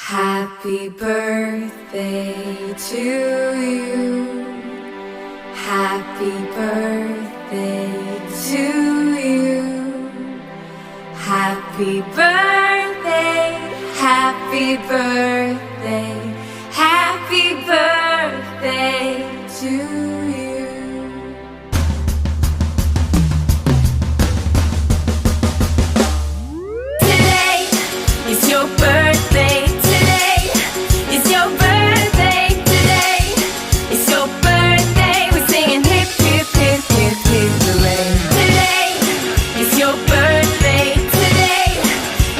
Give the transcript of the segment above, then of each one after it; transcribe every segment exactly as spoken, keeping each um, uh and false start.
Happy birthday to you. Happy birthday to you. Happy birthday, happy birthday, happy birthday to you. Today is your birthday. Today is your birthday. Today is your birthday. We're singing hip, hip, hip, hip, hip, hooray. Today is your birthday. Today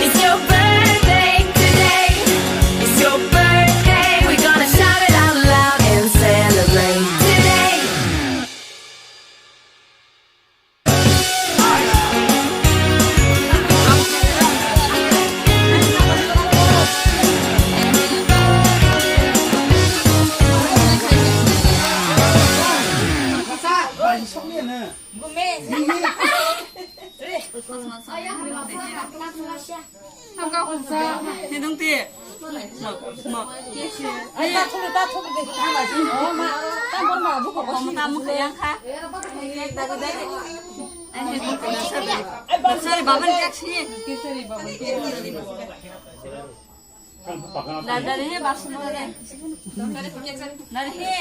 is your birthday. Today is your birthday. We're gonna shout it out loud and celebrate today. Nidung ti. Ma, ma. Ai, ta thulu, ta thulu de. Oh, ma. Ta bor ma, bu ko. Mama ta mukha yang kha. Cake dagi dagi. Ai, he, sorry, baba ni cake si. Sorry, baba ni cake. Dari, dari he, basu mo de. Dari he.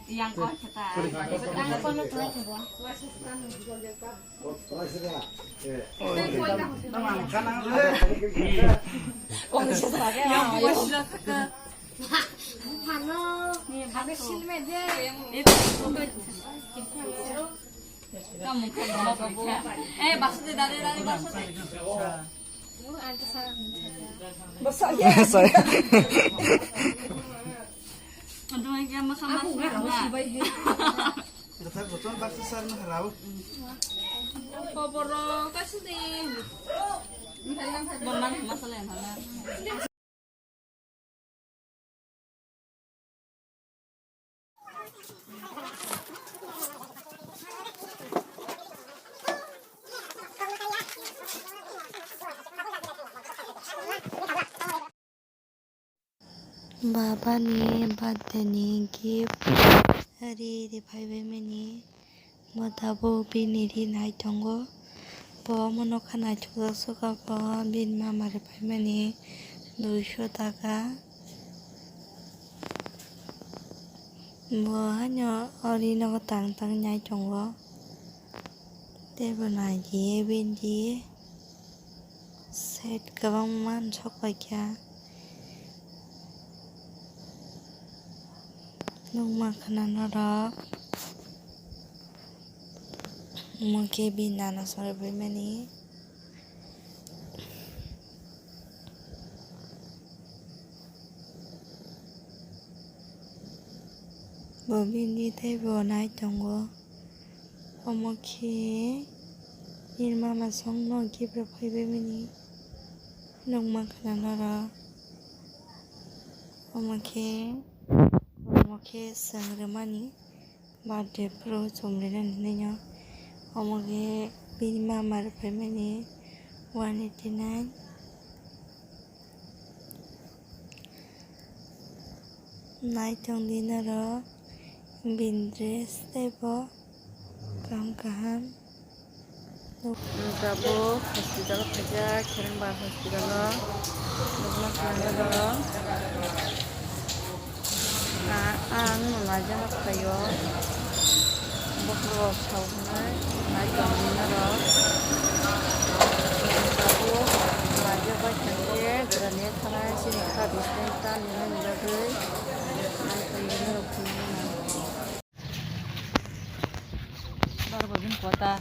Yang kau kata. Eh, bakso de, dale, dale, bakso de. Sorry. Untung aja makan bakso na. Gathar gotong bakso sar na harau. Poboro kasi de. Boman masala yang mana? Baba ni birthday ni gift ri ri phaibai mani. Bo tabuk bini ri nai tongo. Bo omo nokha naithokjak sukha bo bini mama ri phaimani duiso taka. Bo haino o ri nogo tang tang nai tongo. Tei bo nai di bini di. Set kwbangma sok paikha. Nukma khna norok. Omo khe bini nana sari phaimani. Bo bini tei bo nai tongo. Omo khe nini mama songno gift rok phaibai mani nukma khna norok. Omo khe, omo khe chwng rwmani birthday phuru chumrinani hinwi no. Omo khe bini mama rwphaimani one eighty nine. Naitong di norok bini dress tei bo kaham kaham. Tabuk hospital o khaijak, Kherengbar hospital o nukna khlaina norok. A-, ang no laijak phaio. Bokhorok sao hwnwi naitong di norok. Tabuk laijak bai kha khe jwrani thanai chini kha bising ta nini bagwi naitong di norok phunukna. Bar bo bini kota.